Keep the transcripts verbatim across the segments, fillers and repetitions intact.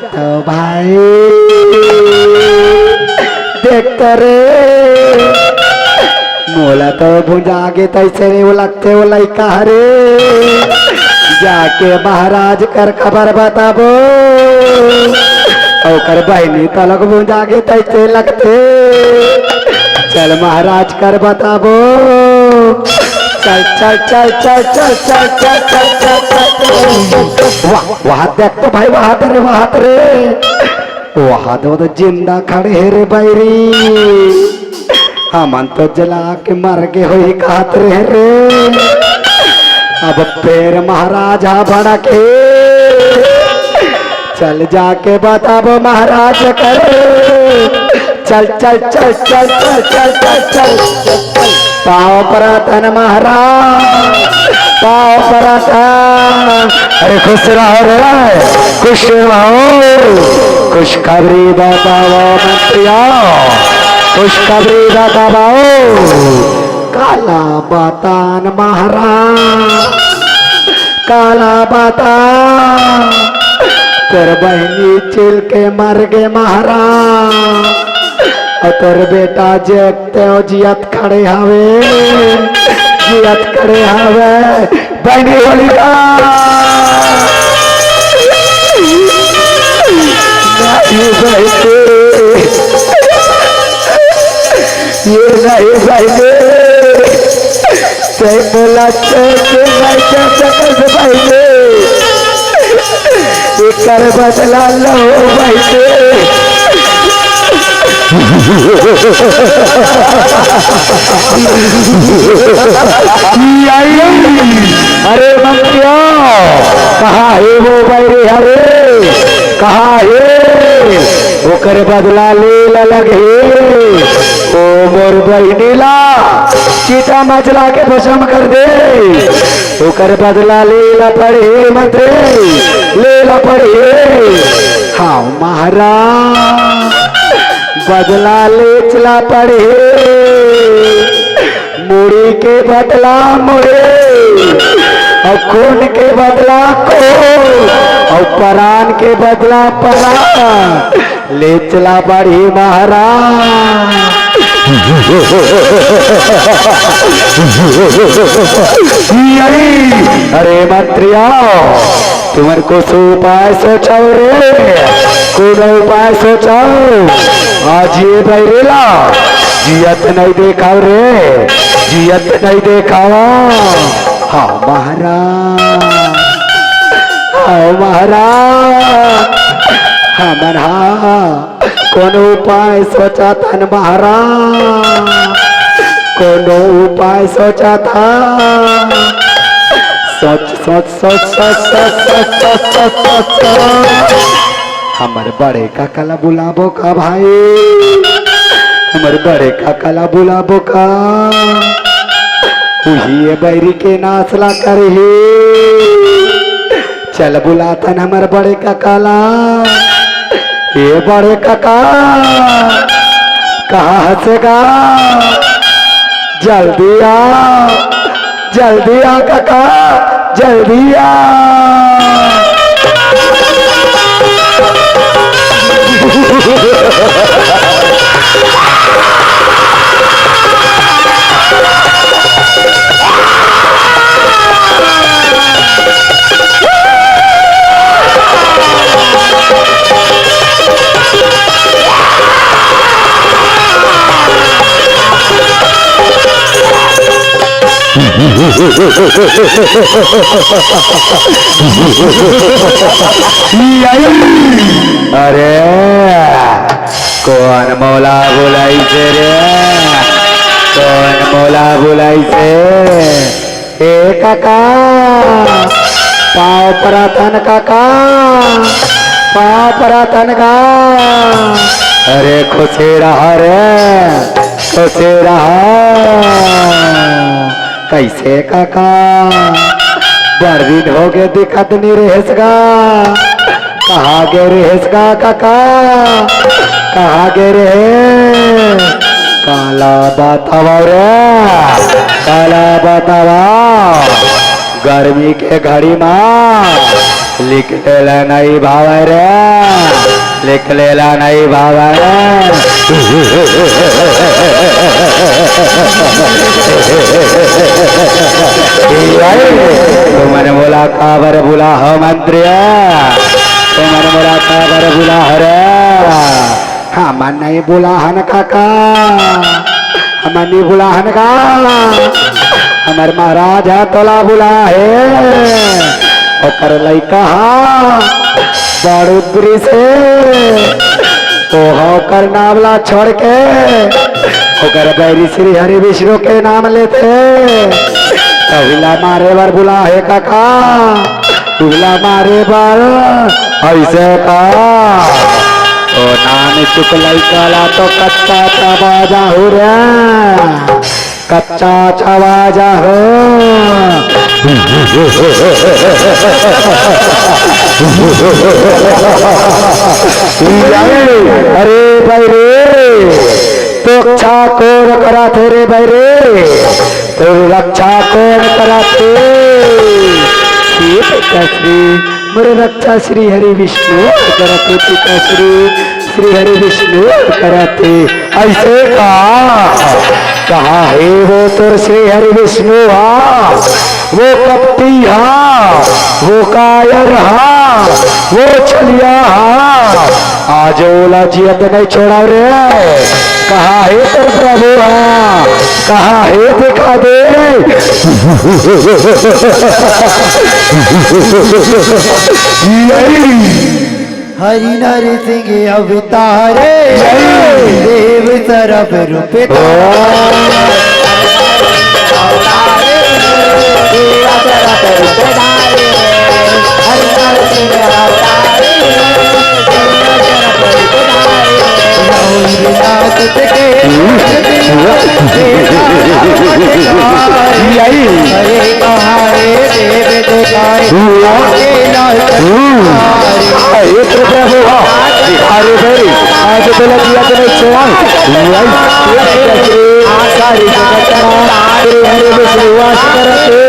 तो भाई, देख तो रे, मोला तो भुंजा गे तइसे रे, वो लगथे वो लइका हरे। जाके महाराज कर खबर बताबो, ओकर बहिनी तलक भुंजा गे तइसे लगथे। चल महाराज कर बताबो। चल, चल, चल। वाह, वहाँ देख तो भाई, वहाँ तो रे, वहाँ तो रे। वहाँ तो, तो जिंदा खड़े हे रे बैरी। हमन तो जला के मर गे होही कहत रहे रे। अब फेर महाराज हा भड़क हे। चल जाके बताबो महाराज कर। चल, चल, चल। पाँव परत हन महाराज, पाँव परत हन। अरे खुश रहो रे, खुश रहो। खुशखबरी बताओ मंत्रिया, खुशखबरी बताओ। काला बतान महाराज, काला बतान। तोर बहिनी चिल के मर गे महाराज, अउ तोर बेटा जे तें जियत खड़े हवे, जियत खड़े हवे, बहिनी होलिका। नहीं बहिनी, ये नहीं बहिनी, तें मोला छोड़ के नहीं जा सकस बहिनी, एकर बदला लो बहिनी। अरे मंत्रिया, कहाँ हे वो बैरी हरे? कहाँ हे? ओकर बदला ले ला लगही। ओ मोर बहिनी ला चिता म जला के भस्म कर दे। ओकर बदला ले ला पड़ही मंत्री, ले ला पड़ही। हाँ महाराज, बदला लेच ला पड़ही। मुड़ी के बदला मुड़ी, अउ खून के बदला खून, अउ परान के बदला परान, लेच ला पड़ही महाराज। अरे मंत्रिया, तुमन कुछ उपाय सोचव रे, कोनो उपाय सोचव। आज ये बैरी ला जियत नहीं देखाव रे, जियत नहीं देखाव। हाँ महाराज, हाँ महाराज, हमन हा कोनो उपाय सोचत हन महाराज, कोनो उपाय सोचत हन। सोच, सोच, सोच। हमर बड़े काका ला बुलाबो का भाई? हमर बड़े काका ला बुलाबो का? उही ये बैरी के नाश ला करही। चल बुलाथन हमर बड़े काका ला। ए बड़े काका, कहाँ हस गा? जल्दी आ, जल्दी आ काका, जल्दी आ। अरे, कोन मोला बुलाइसे रे? कोन मोला बुलाइसे? ए काका, पाँव परत हन काका, पाँव परत हन का। अरे खुशी रहा रे, खुशी रहा। कइसे काका, बड़ दिन होगे दिखत नइ रहेस गा। कहाँ गे रहेस गा काका? कहाँ गे रहे? काला बतावव रे, काला बतावव। गर्मी के घड़ी मा लिख लेला नहीं भावय रे, लिख लेला नहीं भावय रे। तुमन मोला काबर बुलाहव मंत्री? तुमन मोला काबर बुलाहव रे? हमन नहीं बुलाहन काका, हमन नहीं बुलाहन का। हमर महाराज ह तोला बुलाहे, ओकर लइका ह बड़ उद्री से, ओहा ओकर नाम ला छोड़ के ओकर बैरी श्री हरि विष्णु के नाम लेथे। त उला मारे बर बुलाहे काका, उला मारे बर। अइसे का? ओ नान चुक लइका ला तो कच्चा चबा जाहू रे, कच्चा चबा जाहू। अरे भाई रे, तो अच्छा कोन कराथे रे भाई रे? तोर रक्षा कोन करत हे? हे पिताश्री, मोर रक्षा श्री हरि विष्णु करत हे, पिताश्री, श्री हरि विष्णु करत हे। अइसे का? कहाँ हे वो तोर श्री हरि विष्णु हा? वो कपटी हा, वो कायर हा, वो छलिया हा। आज ओला जियत नहीं छोड़ाव रे। कहाँ हे तोर प्रभु हा? कहाँ हे दिखा दे। हरि नरसिंह अवतारे, देव सरब रूप धारे। अरे प्रभु, अरे भाई, आज तोला जियत नहीं छोड़ाव। सारी जगत मा तेरे हरे में श्रीवास करते।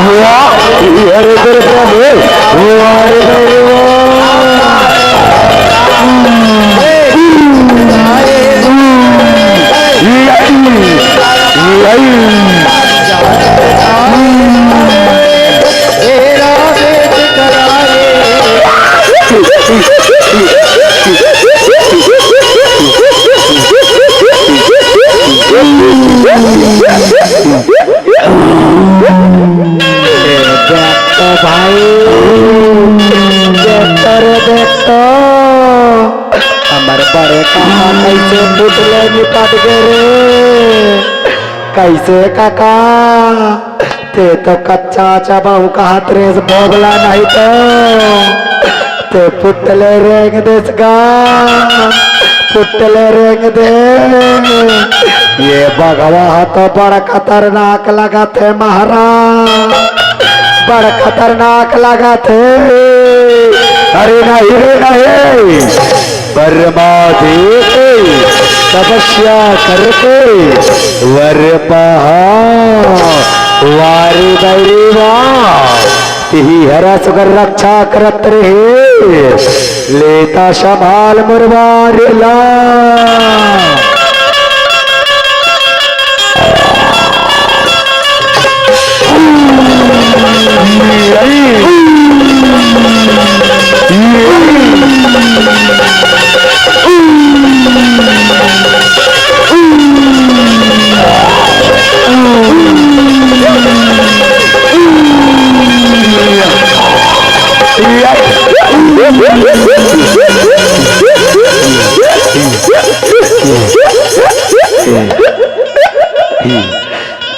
वाह, अरे तेरे प्रभु, वाह रे भाई, वाह। ए, देख तो भाई, देख तो रे, देख तो। हमर बड़े काका कइसे फुटले निपट गे रे। कइसे काका? ते तो कच्चा चबाहूं कहत रेस भोभला नहीं तो। ते फुटले रेंग देस गा, फुटले रेंग दे। ये बघवा ह तो बड़ खतरनाक लगत हे महाराज, बड़ खतरनाक लगत हे। अरे नहीं रे नहीं, ब्रह्मा देव के तपस्या करके वर पहा, वाह रे भाई रे वाह। तिही हरा सुगर रक्षा करत रहे, लेता संभाल मुरवार ला।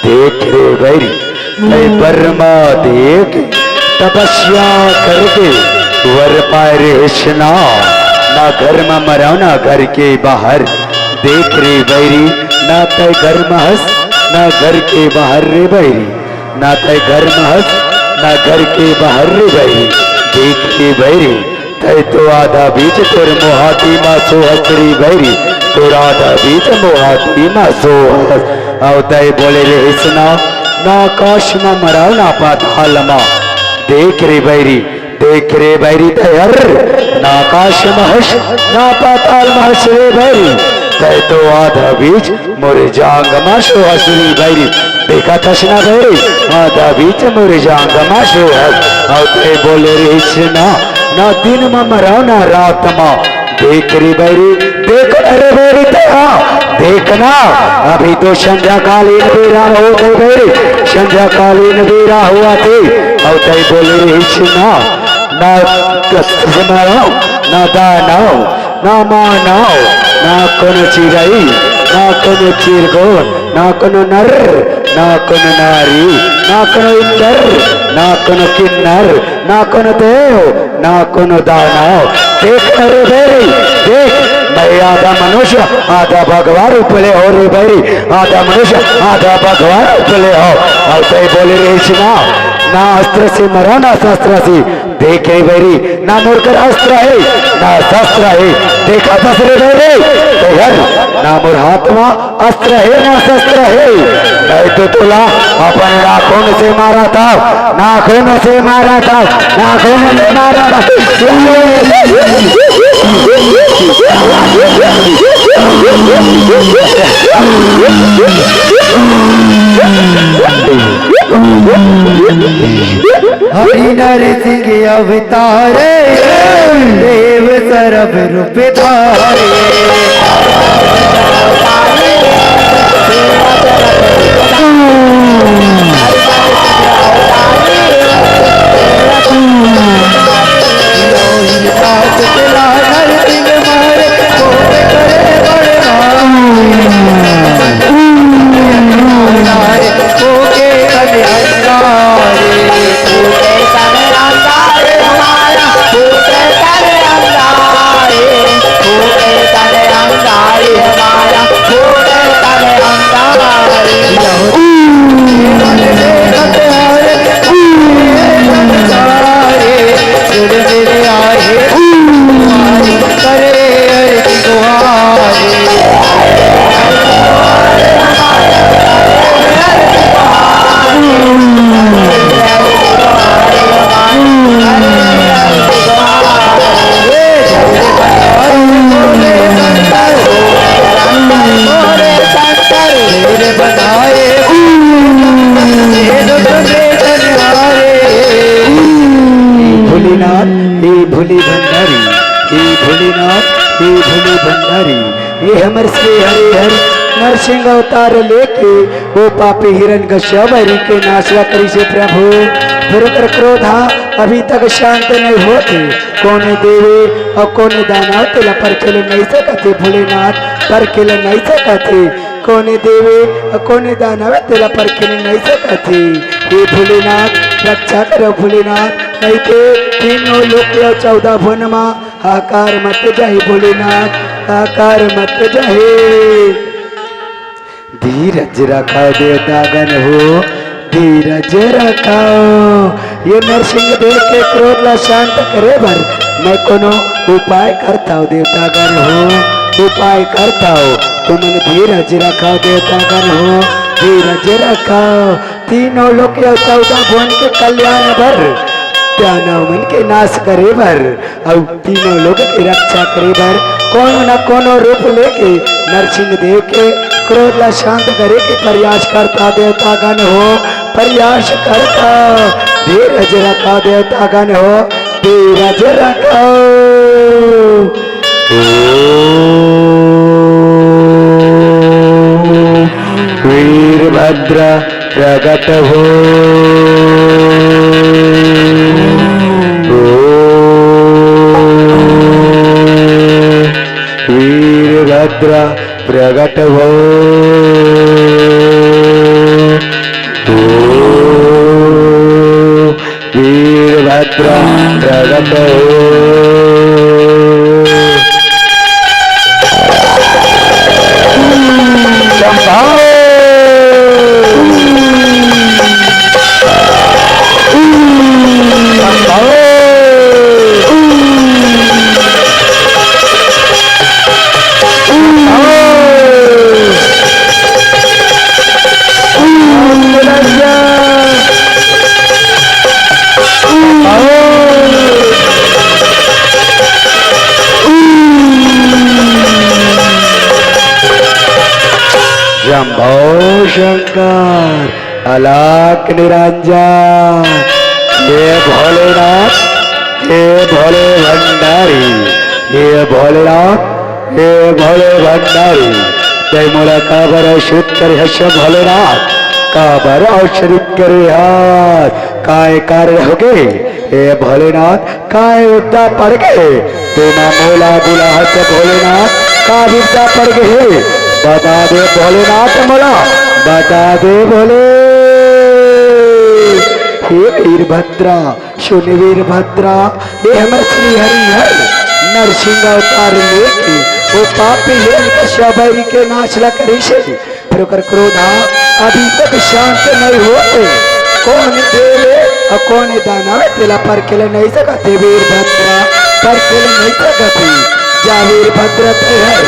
देख रे बैरी, मैं ब्रह्मा देव के तपस्या करके वर पाए रेहेस ना, ना घर म मरव ना घर के बाहर। देख रे बैरी, ना तै घर म हस ना घर के बाहर रे बैरी। ना तै घर म हस, ना घर के बाहर रे बैरी। देख रे बैरी, तै तो आधा बीच तोर मोहाटी मा सोहस रे बैरी, तोर आधा बीच मोहाटी मा सोहस। अउ तै बोले रहिस ना, ना आकाश मा मरव ना पाताल मा। देख रे बैरी, देख रे बैरी तै हर, ना आकाश मा हस, ना पाताल मा हस रे बैरी, तै तो आधा बीच मोर जांग मा सोहस रे बैरी। देखत हस ना बैरी, आधा बीच मोर जांग मा सोहस। अउ तै बोले रहिस ना, ना दिन मा मरव ना रात मा। देख रे बैरी, देख ना रे बैरी तै, हाँ, देख ना, अभी तो संध्याकालीन बेरा होत हे बैरी, संध्याकालीन बेरा होवत हे। अउ तै बोले रहिस ना, ना कस-, मरव, ना दानव, ना मानव, ना कोनो चिरई, ना कोनो चिरगोन, ना कोनो नर, ना कोनो नारी, ना कोनो इंदर, ना कोनो किन्नर, ना कोनो देव, ना कोनो दानव। देख ना रे बैरी, देख, मैं आधा मनुष्य, आधा भगवा रूप ले हों रे बैरी, आधा मनुष्य, आधा भगवा रूप ले हों। अउ तै बोले रहिस ना, ना अस्त्र से मरव, ना शस्त्र से। देख रे बैरी, ना मोर कर अस्त्र हे, ना शस्त्र हे। देखत हस रे बैरी, तै हर, ना मोर हाथ मा अस्त्र हे ना शस्त्र हे, मैं तो तोला अपन नाखून से मारत हँव, नाखून से मारत हँव, नाखून से मारत हँव। हरि नरसिंह अवतारे, देव सरब रूप धारे। भोलेनाथ, हे भोले भंडारी, हे भोलेनाथ, हे भोले भंडारी, हे हमर श्री हरि हर नरसिंह अवतार लेके ओ पापी हिरण्यकश्यप बैरी के नाश ला करिस हे प्रभु। फेर ओकर क्रोध हा अभी तक शांत नहीं होत हे। कोन देवे अउ कोन दानव तेला परखे ले नहीं सकत हे भोलेनाथ, परखे ले नहीं सकत हे। कोन देवे अउ कोन दानव तेला परखे ले नहीं सकत हे। हे भोलेनाथ, रक्षा करव भोलेनाथ, नहीं ते तीनों लोक अउ चौदह भुवन मा हाहाकार मच जाही भोलेनाथ, हाहाकार मच जाही। धीरज रखव देवतागण हो, धीरज रखव। ये नरसिंह देव के क्रोध ला शांत करे बर मैं कोनो उपाय करत हँव देवतागण हो, उपाय करत हँव। तुमन धीरज रखव देवतागण हो, धीरज रखव। तीनों लोक अउ चौदह भुवन के कल्याण बर, दानव मन के नाश करे बर अउ तीनों लोक के रक्षा करे बर कोनो न कोनो रूप लेके नरसिंह देव के क्रोध ला शांत करे के प्रयास करत हे देवतागण हो, प्रयास करत हे। धीरज रखव देवतागण हो, धीरज रखव। ओम वीरभद्र प्रगट हो। ओम वीरभद्र प्रगट हो। ओम वीरभद्र प्रगट हो। शंभो। अलख निरंजन, हे भोलेनाथ, हे भोले भंडारी, हे भोलेनाथ, हे भोले भंडारी, तैं मोला काबर आश्रित करे हस भोलेनाथ, काबर आश्रित करे हस, काय कारण होगे हे भोलेनाथ? काय विपदा पड़ गे? तेमा मोला बुलाहत भोलेनाथ, का विपदा पड़ गे हे? बता दे भोलेनाथ मोला, बता दे भोले। हे वीरभद्रा, सुन वीरभद्रा, ये हमर श्री हरि हर नरसिंह अवतार लेके वो पापी हिरण्यकश्यप बैरी के नाश ला करिस हे। फिर ओकर क्रोध ह अभी तक शांत नहीं होत हे। कौन देव अउ कौन दानव तेला परखे ल नहीं सकत हे वीरभद्रा, परखे ल नहीं सकत हे। जा वीरभद्रा, तैं हर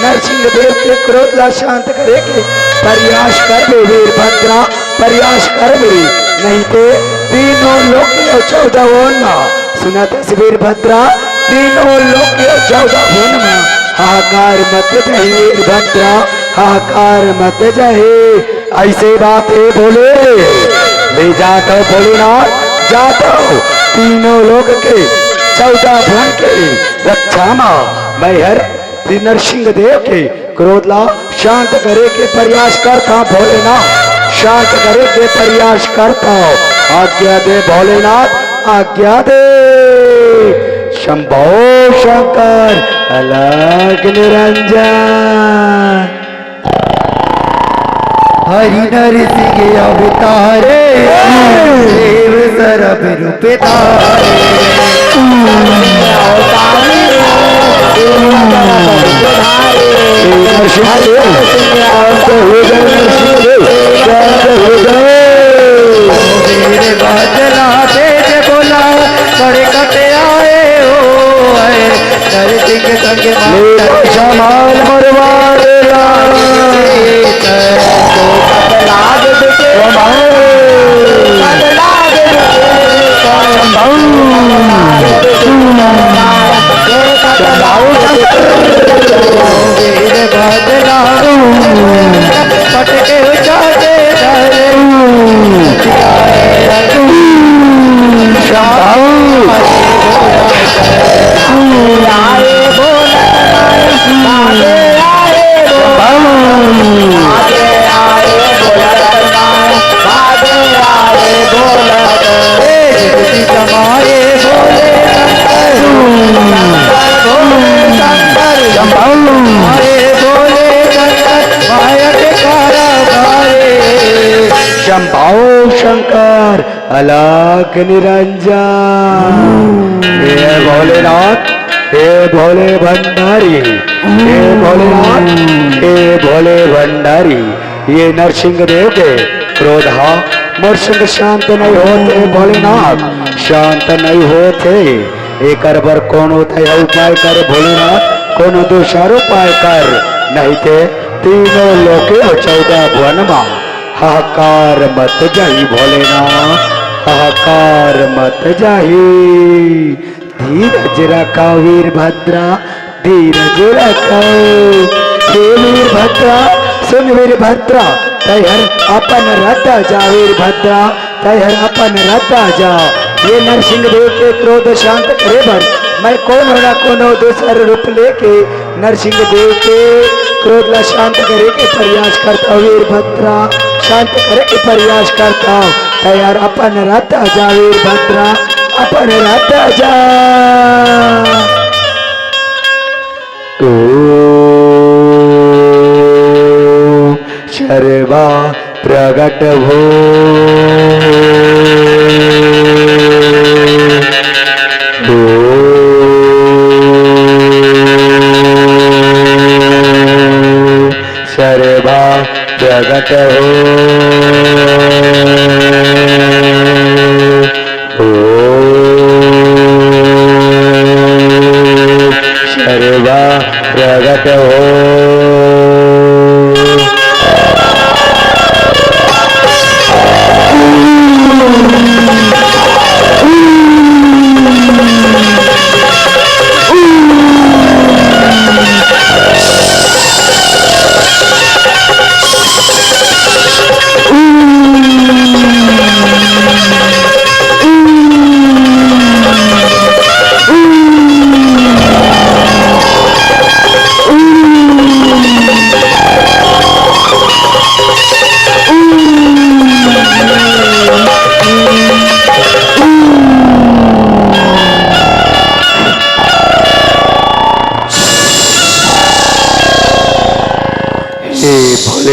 नरसिंह देव के क्रोध ला शांत करे के प्रयास करबे वीरभद्रा, प्रयास करबे, नहीं ते तीनों लोक अउ चौदह भुवन मा, सुनत हस वीरभद्रा, तीनों लोक अउ चौदह भुवन मा हाहाकार मच जाही वीरभद्रा, हाहाकार मच जाही। अइसे बात हे भोले, ले जात हँव भोलेनाथ, जात हँव, तीनों लोक के चौदह भुवन के रक्षा मा मैं हर श्री नरसिंह देव के क्रोध ला शांत करे के प्रयास करत हँव भोलेनाथ, शांत करे के प्रयास करत हँव। आज्ञा दे भोलेनाथ, आज्ञा दे। शंभो शंकर अलख निरंजन। हरि नरसिंह अवतारे, देव सरब रूप धारे। नरसिंह देव, शांत हो जाओ, नरसिंह देव, शांत हो जाओ। वीरभद्रा तेज बोला, संकट आए हो, आए। नरसिंह संग ले माता सामान मरवा देला। वीरभद्रा पटके जाते शंभो शंकर अलख निरंजन। हे भोलेनाथ, हे भोले भंडारी, हे भोलेनाथ, हे भोले भंडारी, ये नरसिंह देव के क्रोध हा मोर संग शांत नहीं होत हे भोलेनाथ, शांत नहीं होत हे। एकर बर कोनो तैं उपाय कर भोलेनाथ, कोनो दूसर उपाय कर, नहीं ते तीनों लोके अउ चौदह भुवन मा हाहाकार मच जाही भोलेनाथ, हाहाकार मच जाही। धीरज रखव वीरभद्रा, धीरज रखव। हे वीरभद्रा, सुन वीरभद्रा, तैं हर अपन रद्दा जा वीरभद्रा, तैं हर अपन रद्दा जा। ये नरसिंह देव के क्रोध शांत करे बर मैं कोनो ना कोनो दूसर रूप लेके नरसिंह देव के क्रोध ला शांत करे के प्रयास करत हँव वीरभद्रा, शांत करे के प्रयास करत हँव। तैं हर अपन रद्दा जा वीरभद्रा, अपन रद्दा जा। ओ शर्वा प्रगट हो। ओ शर्वा प्रगट हो। ओ शर्वा प्रगट हो।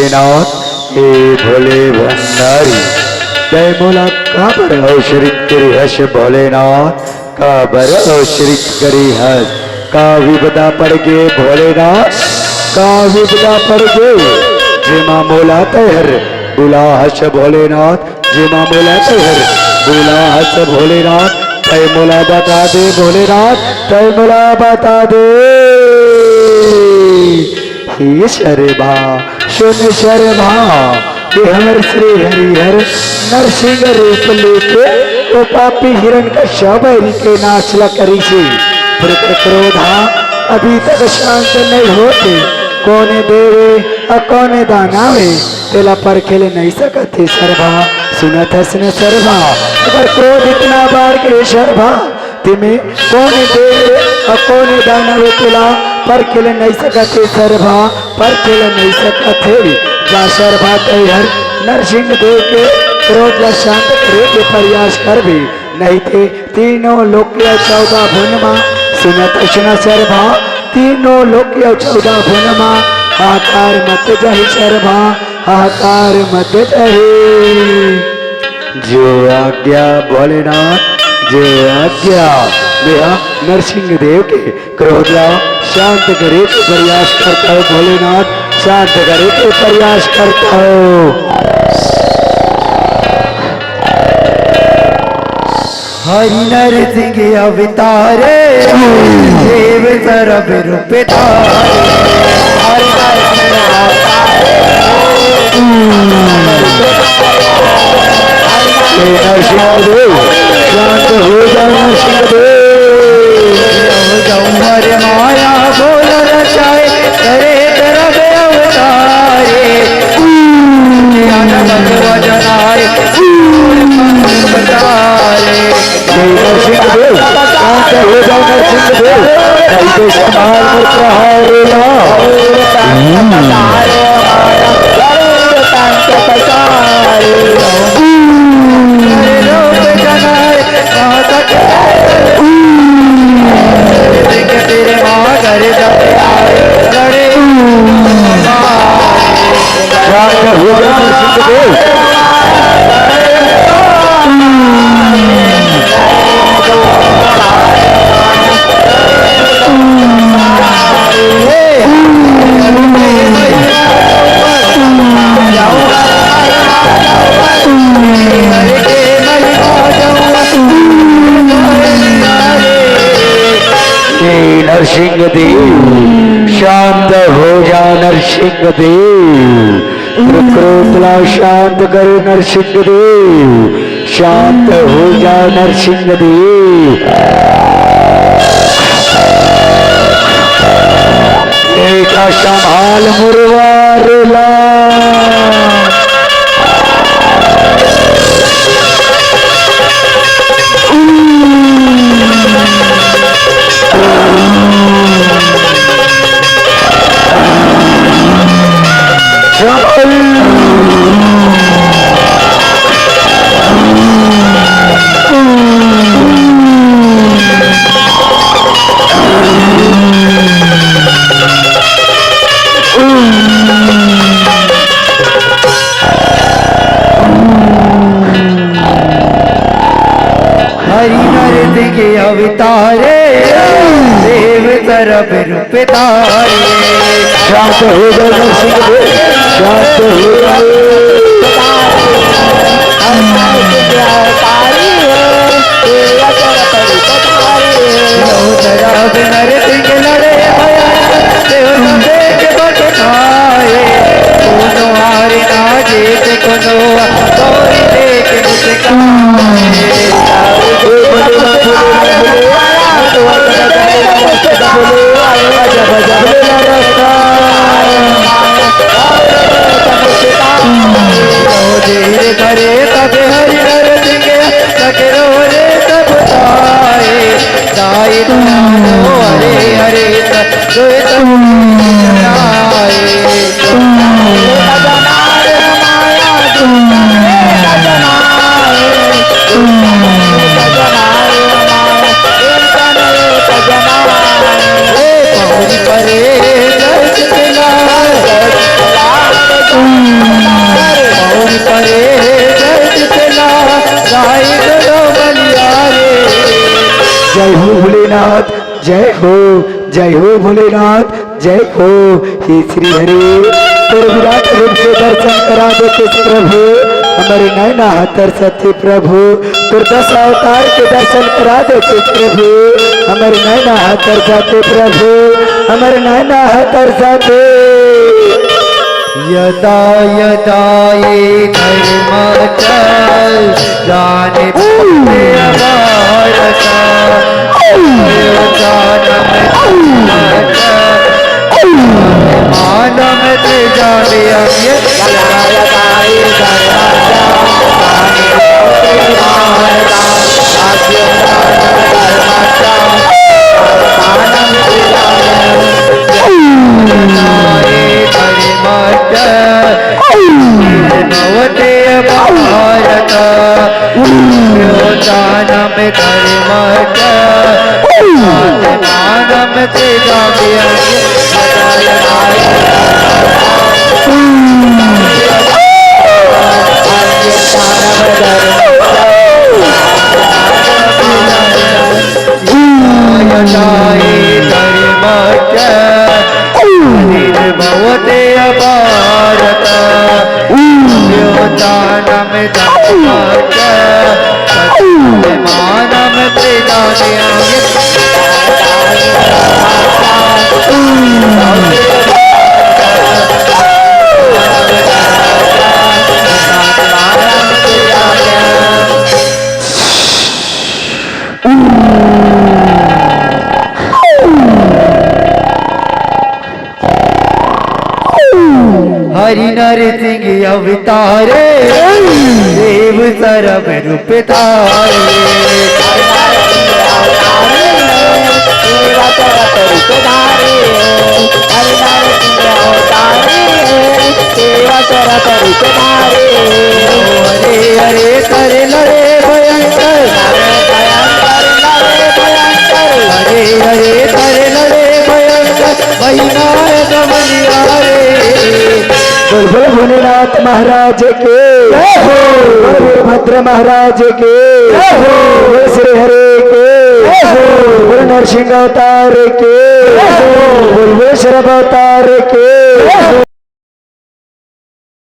नाथ, हे भोले भंडारी, तै मोला काबर अवतरित करे हस भोलेनाथ, काबर अवतरित करे हस? का विपदा पड़ गे भोलेनाथ, का विपदा पड़ गे, जेमा मोला तैहर बुला हस भोलेनाथ, जेमा मोला तैहर बुला हस भोलेनाथ, तै मोला बता दे भोलेनाथ, तै मोला बता दे। हे सरभा, सुन सरभा, ये हमर श्री हरिहर नरसिंह रूप लेके वो पापी हिरण्यकश्यप बैरी के नाश ला करिसे। फिर क्रोधा अभी तक शांत नहीं होते। कोने देवे अउ कोने दानवे, तेला परखे ले नहीं सकत हे सरभा। सुनत हस न सरभा, अगर क्रोध इतना बाढ़ गे सरभा, तेमे कोने देवे अउ कोने दानवे तेला परखे ले नहीं सकत हे सरभा, परखे ले नहीं सकत हे। जा सरभा तैहर नरसिंह देव के क्रोध ला शांत करे के प्रयास करबे, नहीं ते तीनों लोक के चौदह भुवन मा सुनत सुना सरभा, तीनों लोक के चौदह भुवन मा हाहाकार मच जाही सरभा, हाहाकार मच जाही। जो आज्ञा भोलेनाथ, जो आज्ञा। मेहा नरसिंह देव के क्रोध ला शांत करे के प्रयास करत हँव भोलेनाथ, शांत करे के प्रयास करत हँव। हरि नरसिंह अवतारे, देव सरब रूप धारे। हरि नरसिंह अवतारे, हे नरसिंह देव, शांत हो जा नरसिंह देव। हो जाऊं हर माया बोल रचाए, करे तरब अवतारे। ज्ञान बंद वजनाए, बंद बजाए। हे नरसिंह देव, शांत हो जाओ नरसिंह देव, नहीं तो संभाल मत रहा रे ना। शांत हो जाओ नरसिंह देव। हे नरसिंह देव, शांत हो जा नरसिंह देव। क्रोध ला शांत कर नरसिंह देव, शांत हो जा नरसिंह देव। बेटा संभाल मुरवार ला। हरि नरसिंह अवतारे, देव सरब रूप धारे। शांत हो जा नरसिंह देव, शांत हो जा। हरि नरसिंह अवतारे, देव सरब रूप धारे। नरसिंह लड़े भया, देव देख बट खाए। कोनो हार ना जीत कोनो, कोई देख मुस्काए। धीर करे तब हरि नरसिंह, सकरो रे सब ताए। दाई दुलारो हरे हरे, द्वैत नाए। जय हो भोलेनाथ, जय हो, जय हो भोलेनाथ, जय हो। हे श्री हरि, तोर विराट रूप के दर्शन करा देते प्रभु, हमर नैना ह तरसते प्रभु। तोर दस अवतार के दर्शन करा देते प्रभु, हमर नैना ह तरसते प्रभु, हमर नैना ह तरसते। यदा यदा ये धर्म जाने भारत, मानव ते जाने अंगे। भवते भारत, दानम धर्म मानव ते जाने अंगे। भवते भारत, दानम धर्म मानव ते जाने अंगे। हरि नरसिंह अवतारे, देव सर्व रूप धारे। हरे हरे करे लड़े भयंकर, हरे हरे करे लड़े भयंकर, महिमा रस बलिहारे। बोल बोल भोलेनाथ महाराज के जय हो। बोल वीरभद्र महाराज के जय हो। बोल श्री हरि के जय हो। बोल नरसिंह अवतार के जय हो। बोल बोल शरभ अवतार के जय हो।